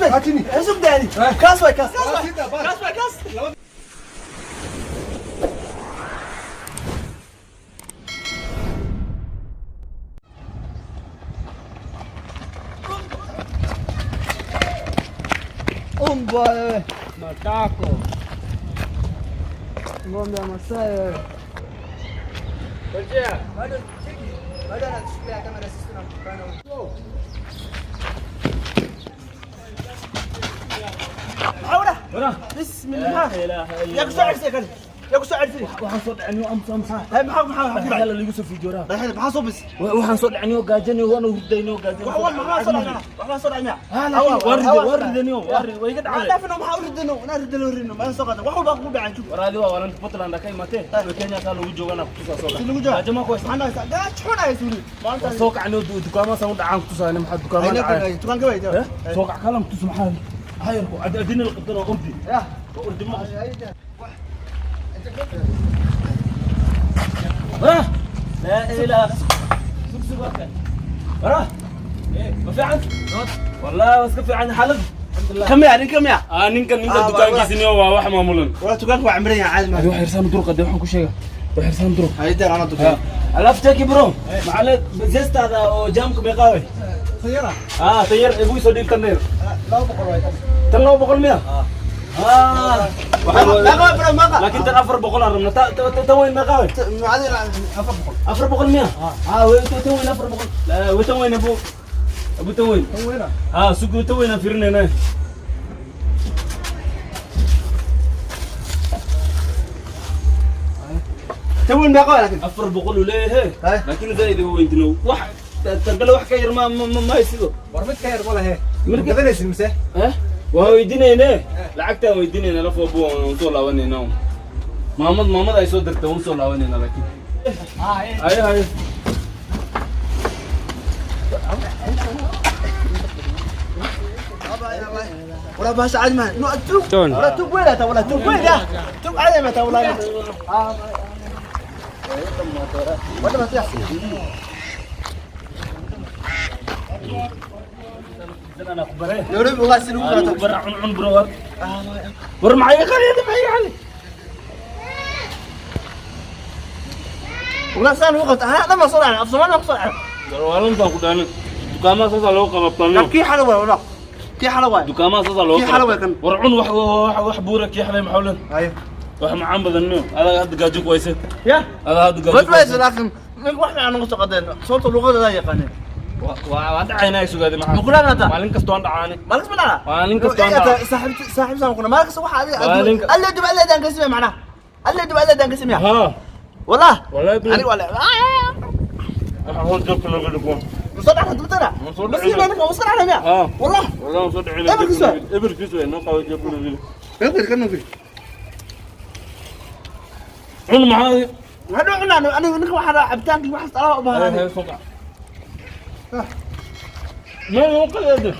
Sugdaadi, kaas waay, kaas kaas waay, kaas. Umbwa wewe. Matako. Ng'ombe ya Masai wewe. Bado cheki. Bado anatushikilia kamera, sisi tunamtukana huko. Aura. Bismillah. Ya ku soo celisay kan. Ya ku soo celisay. Waxaan soo dhacay ams ams. Hay, maxaa maxaa Maxaa la igu soo fiijoraa? Maxaa maxaa soo bis? Waxaan soo dhacay oo gaajanayo, waana hurdayno gaajanayo. Wax wal maxaa soo dhacay? Wax ma soo dhacay? Waa riday, waa ridaniyo, waa riday, way iga dhacday. Dhaafino, maxaa u ridano? Na ridano ridano. Ma soo qadan. Wax walba ku dhacay jug. Waraadi waa walan Puntland ka imatee. Kenya ka lagu joogana ku tusaa soo. Si lagu joogo. Gaajo ma ku haysa. Maxaa naysa? Gaaj xun ay suuli. Maanta Soo kacno dukaamada soo dhacaan ku tusaa, maxaa dukaamada dhacay. Dukaanka way jooga. Soo kac kalam tus maxaa. Hayarku adina la qabtana ordi. Ya. Ordi ma. Wara. La ilaha. Sug sug warka. Wara. Ma fiican? Wallahi waa iska fiican xaalad. كم يعني كم يا؟ Ah, ninkan dukaankiisini waa wax maamulan. ولا دكانك waa cimriyan caadi ma. Adi wax hirsaan durqa de, waxaan ku sheega. Wax hirsaan durq. Hay dar ana dukaan. Alaabta ki bro. Macallin zestaada oo jaamka meeqa way? Sayara. Ah, tayar igu soo dhiib tan dheer. 200 way. Tan 200 miya? Ah. Meeqa bro, meeqa? Laakiin tan 400 aan rabna. Ta weyn meeqa way? Macallin 400. 400 miya? Ah, way tan weyn 400. La, way tan weyn abu. Abu tan weyn. Tan weyna. Ah, sugu tan weyn aan fiirinayna. Tan weyn meeqa laakiin? 400 uu leeyahay. Laakiin zaid u weyntino. Wax tan kale wax ka yar ma haysido. War mid ka yar ma lehe. Marka- Gadanaysid mise? Eh? Waan weydiinayne. Lacagtaan weydiinayna, laf walba waan soo laabanayna. Maamad ay soo dirtay, waan soo laabanayna laakiin. Haye haye. ولا باش عاد ما نو توك ولا توك وين ولا توك وين توك عاد ما ولا ولا ما تحسن. Ana ku bare. يورب والله سنو. Ku bare, cun cun bro war. War maxay qali maxay qali. ولا سان وقت انا ما صار افضل ما صار. Walaalan baan ku dhaanin. Dukaamada saas loo qababtano. كي حلوه ولا كي حلوه؟ Dukaamada saas loo. Kii xalay kan. War cun wax wax wax buura kii xalay maxawlan. ايوه. Wax macaan badan noo. Adaga hadda gaajo ku haysa. يا Adaga hadda gaajo. بس بس لكن من واحنا عن نقص قدين صوت اللغه لا يقانين. Waan dhacaynaa sugaadi maxaa. Muqulaal hada. Maalin kasta waan dhacaanay. مالك مدعنا. Maalin kasta waan dhacaa. صاحب صاحب سام كنا مالك سوى حالي. مالك- اللي دب اللي دان قسمه معناه اللي دب اللي دان قسمه. Ha. والله. Wallahi bil. انا ولا Waxaan hoos joogta nooga dhigo. مصدع انت بتنا مصدع. بس هنا انا وصل على ها. والله. Wallahi waan soo dhacayna. Eberkiis waay. Eberkiis waay, noo qabo jeebka nooga. يقدر كانه في Cun maxaa? هذا انا انا انا واحد عبتان واحد طلع Haye بها. soo kac. Ma noo qaleedo.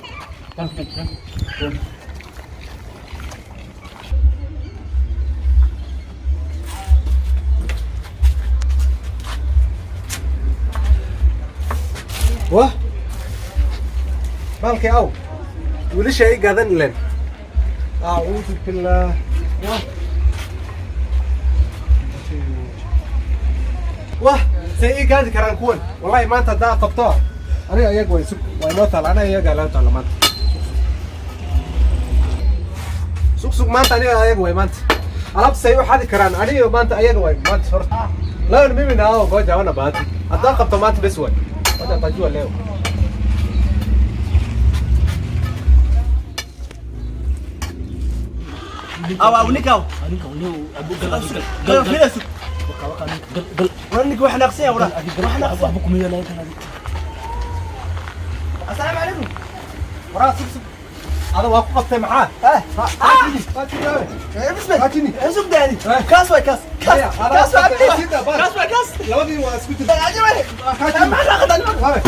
Wah, baalkii aw wiilasha ay gadan ileen. Acuudu billaah. Wah wah, say ii gaadi karaan kuwan? Wallahi maanta haddaa qabto aniga iyaga way sug, waa inoo taala, aniga iyaga loo taala maanta. Sug sug, maanta aniga ayaga way maanta alaabta say u xadi karaan? Aniga maanta ayaga way maanta horta. Leo ni mimi na hao, ngoja hawana bahati. Haddaa qabto maanta bes way. Ngoja atajua leo. او او نيكاو. Ninka leo abu gal gal. gal gal gal gal gal. ولا نيك واحد ناقصين ولا واحد ناقصين. Waxba kuma yeelan karaan. السلام عليكم. Waraa, sug sug, ada waa ku qabtay maxaa? اه. Haajini. بس بس. Haajini. سوق داني كاس واي كاس كاس. هيا، كاس واي. سيدا، بار. كاس واي كاس. Labadii waa isku jirta. عجبني ما اخذ. Waawe.